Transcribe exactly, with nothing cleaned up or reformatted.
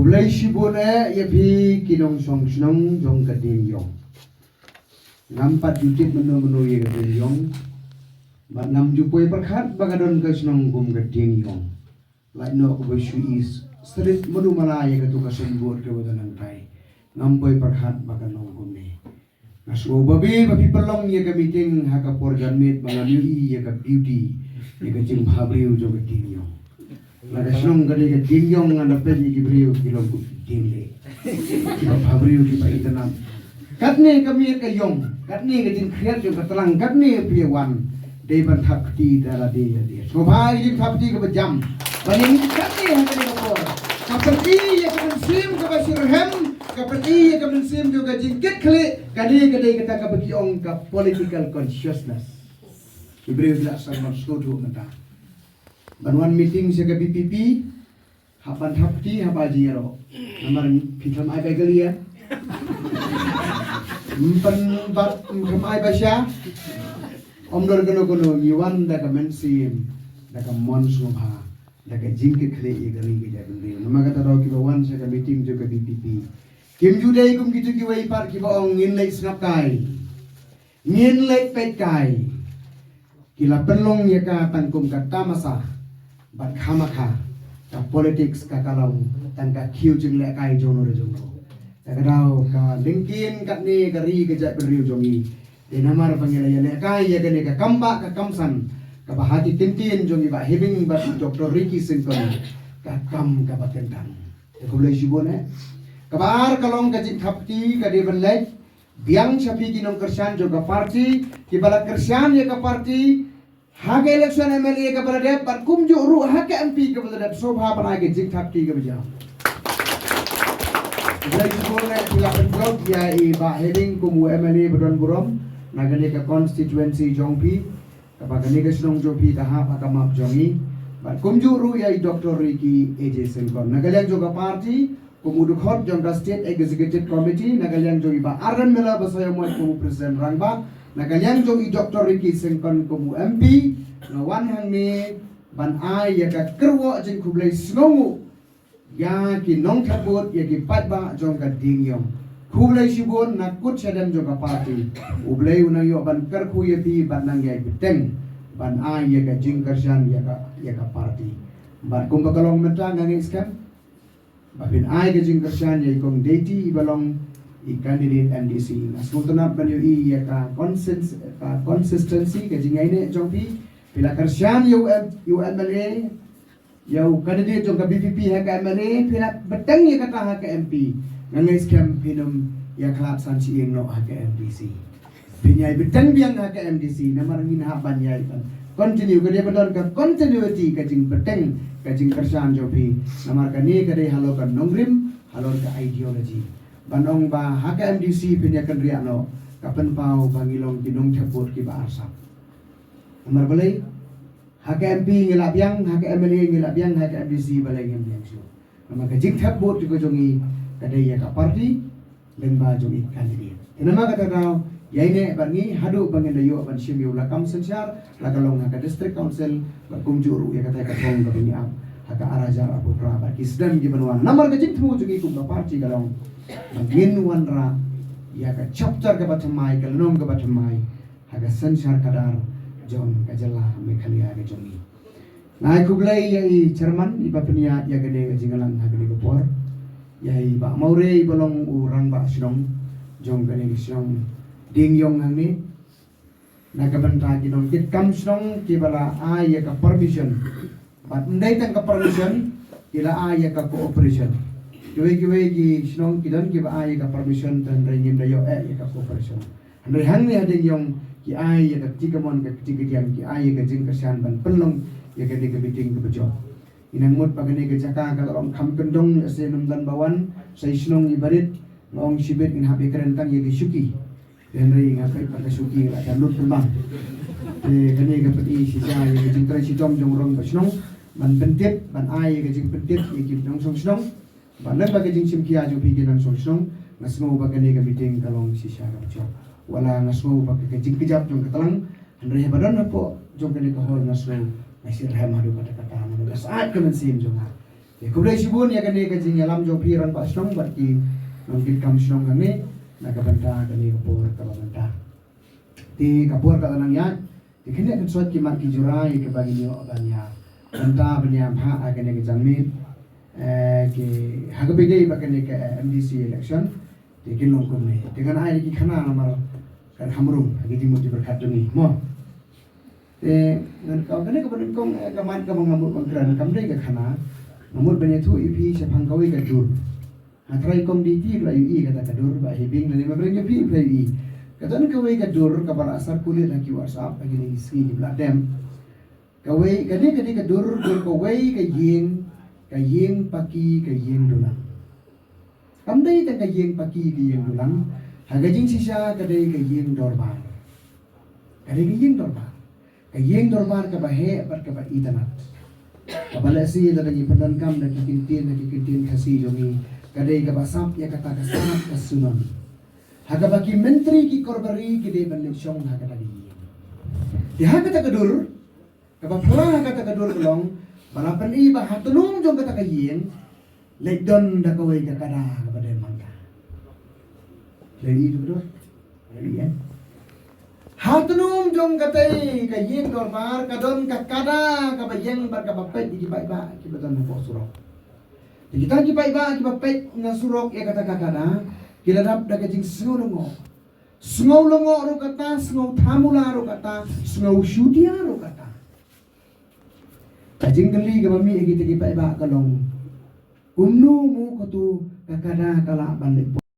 Khublei shibun eh ïa phi ki nongshong shnong jong ka Diengiong. Ngam pat ju tip mynno mynno ïa ka Diengiong. Bad ngam ju poi pyrkhat ba ka don ka shnong kum ka Diengiong. Lait noh kaba shu i slip madu mala ïa katu ka signboard kaba don hangtai. Ngam poi pyrkhat ba ka long kumne. Nga sngew babe ba phi pynlong ïa ka meeting ha ka por janmiet ba ngam ïohi ïa ka beauty, ïa ka jingbhabriew jong ka Diengiong. La ka shnong ka dei ka Diengiong, ngan da peit ïa ki briew ki long kum ki diengleh, kiba bhabriew kiba itynnad. Katne ka miet ka ïong, katne ka jingkhriat jong ka tlang, katne phi wan. Dei ban thap kti da lade lade. Sngewbha ïa ka jingthap kti kaba jam. Ba ïa ngi katne ha kane ka por, ka pyni ïa ka mynsiem kaba shitrhem, ka pyni ïa ka mynsiem jong ka jingkitkhlieh. Kane ka dei kata kaba ki ong ka political consciousness. Ki briew ki la sngewthuh mynta. Ban wan meeting sha ka VPP, hap ban thap kti, hap ban jingïaroh. Namar phi thymmai ba ïa ka liang, ym pynbat, ym thymmai ba sha. Ym don kano kano, ngi wan da ka mynsiem, da ka mon sngewbha, da ka jingkitkhlieh ïa ka ri ka jaitbynriew. Namar kata daw kiba wan sha ka meeting jong ka VPP, kim ju dei kum kito kiwei pat kiba ong ngin leit sngap kai, ngin leit peit kai. Ki la pynlong ïa ka tang kum ka tamasa, bad khamkha ka politics ka ka long tang ka khiew jinglehkai jong no re jong no. Te ka daw ka lyngkien katne ka ri ka jaitbynriew jong ngi. Te namar ba ngi la ïalehkai ïa kane ka kambah ka kamsan, kaba ha ki kyntien jong i Bah Hebing bad Doctor Ricky Syngkon, ka kam kaba kyntang. Te khublei shibun eh. Kaba ar ka long ka jingthap kti, ka dei ban leit biang sha phi ki nongkyrshan jong ka party, kiba la kyrshan ïa ka party ha ka election MLA kaba la dep, bad kumjuh ruh ha ka MP kaba la dep, sngewbha ban ai ka jingthap kti kaba jam. Khublei shibun eh, phi la pynjop ïa i Bah Hebing kum u MLA ba don burom na kane ka constituency jong phi. Kaba kane ka shnong jong phi ka hap ha ka map jong ngi. Bad kumjuh ruh ïa i Doctor Ricky A J Syngkon na ka liang jong ka party, kum u dkhot jong ka State Executive Committee, na ka liang jong i Bah Aaron Miller Basaiawmoit kum u President Rangbah, na ka liang jong i Doctor Ricky Syngkon kum u MP, nga wan hangne ban ai ïa ka kyrwoh jingkhublei sngewnguh ïa ki nongthep vote, ïa ki paidbah jong ka Diengiong. Khublei shibun na kut shadem jong ka party. U Blei u nang ïoh ban kyrkhu ïa phi bad nang ïai bteng ban ai ïa ka jingkyrshan ïa ka, ïa ka party. Bad kumba ka long mynta nga ngeit skhem ba phin ai ka jingkyrshan ïa i Kong Deiti iba long i candidate MDC. Nga sngewtynnat ban ïohi ïa ka consens-, ka consistency, ka jingïaineh jong phi. Phi la kyrshan ïa u M-, ïa u MLA, ïa u candidate jong ka VPP ha ka MLA, phi la bteng ïa kata ha ka MP. Nga ngeit skhem phin ym ïakhlad san shyieng noh ha ka MDC. Phin ïai bteng biang ha ka MDC, namar ngin hap ban ïai ban continue, ka dei ban don ka continuity, ka jingbteng, ka jingkyrshan jong phi. Namar kane ka dei halor ka nongrim, halor ka ideology. Ban ong ba ha ka MDC phin ïakynriah noh, ka pynpaw ba ngi long ki nongthep vote kiba arsap. Namar balei? Ha ka MP ngi la biang, ha ka MLA ngi la biang, ha ka MDC balei ngim biang shuh? Namar ka jingthep vote jong ngi ka dei ïa ka party, lyngba jong i candidate. Te namar kata ka daw, ïaineh bad ngi haduh ba ngin da ïoh ban shim ïa u lakam synshar, la ka long ha ka District Council, bad kumjuh ruh ïa kata ka thong kaba ngi ap ha ka ar hajar arphew phra, bad ki sdang ki ban wan. Namar ka jingthmu jong ngi kum ka party ka long ba ngin wanrah ïa ka chapter kaba thymmai, ka lynnong kaba thymmai ha ka synshar khadar jong ka jylla Meghalaya ka jong ngi. Nga ai khublei ïa i chairman iba pynïaid ïa kane ka jingïalang ha kane ka por. Ïa i Bah Mawrei iba long u rangbah shnong jong kane ka shnong Diengiong hangne. Na ka bynta ki nongkitkam shnong kiba la ai ïa ka permission. Bad ym dei tang ka permission, ki la ai ïa ka cooperation. Kiwei kiwei ki shnong ki don kiba ai ïa ka permission, hynrei ngim da ïoh eh ïa ka cooperation. Hynrei hangne ha Diengiong ki ai ïa ka kti kamon, ka kti kadiang, ki ai ïa ka jingkyrshan ban pynlong ïa kane ka meeting kaba jop. Ngi nang mut ba kane ka jaka ka la long kham kyndong, lehse ym don ba wan, sa i shnong iba rit, nga ong shibit ngin hap ïakren tang ïa ki shuki. Hynrei nga peit ba ka shuki la ka lut pynban. Te kane ka pyni shisha ïa ka jingtrei shitom jong u rangbah shnong ban pyntip, ban ai ïa ka jingpyntip ïa ki nongshong shnong. Bad lyngba ka jingshim khia jong phi ki nongshong shnong, nga sngew ba kane ka meeting ka long shisha kaba jop. Wat la nga sngew ba ka jingkjap jong ka tlang, hynrei haba don hapoh jong kane ka hall nga sngew nga shitrhem haduh katta katta, namar ka syaid ka mynsiem jong nga. Te khublei shibun ïa kane ka jingïalam jong phi rangbah shnong bad ki nongkitkam shnong hangne na ka bynta kane ka por kaba mynta. Te ka por ka la nang ïaid, te kane ka sot ki mat ki jura ïa kaba ngin ïoh ban ïa bynta ban ïa bha ha kane ka janmiet. Eh, ki ha kaba ïadei bad kane ka M D C election. Te kin long kumne. Te ngan ai ki khana namar kan kham rung ha ki jingmut jingpyrkhat jong ngi mo. Te ngan ka kane kaba nyngkong, eh, ka mat kaba nga mut ban kren kam dei ka khana. Nga mut ban ïathuh ïa phi shaphang kawei ka dur. Nga tharai kong D T phi la ïohi kata ka dur, Bah Hibing lane Bah Breng, ïa phi phi la ïohi. Kata ka dei kawei ka dur kaba la circulate ha ki WhatsApp ha kine ki sngi kiba la dep. Kawei, kane ka dei ka dur, dur kawei ka ïing, ka ïing paki, ka ïing dulang. Kam dei tang ka ïing paki, ka ïing dulang. Ha ka jingshisha ka dei ka ïing dorbar. Ka dei ka ïing dorbar. Ka ïing dorbar kaba heh bad kaba itynnad. Kaba lehse lada ngi pyndonkam da ki kyntien, da ki kyntien Khasi jong ngi, ka dei kaba sap ïa kata ka sap ka sunon. Ha kaba ki myntri ki korbari ki dei ban leit shong ha kata ka ïing. Te ha kata ka dur, kaba phylla ha kata ka dur ka long ba la pyni ba ha tnum jong kata ka ïing leit don da kawei ka kada kaba dei mangka. Lei ïa ka dur. Lei ïa. Ha tnum jong katei ka ïing dorbar ka don ka kada kaba ïeng bad kaba peit ïa ki paidbah kiba don hapoh surok. Te kita ki paidbah kiba peit na surok ïa kata ka kada ki la dap da ka jingsngew lyngngoh. Sngew lyngngoh ruh kata, sngew thamula ruh kata, sngew shutia ruh kata. Ka jingkylli kaba mih ha kita ki paidbah ka long, kumno mo katu ka kada ka lah ban leit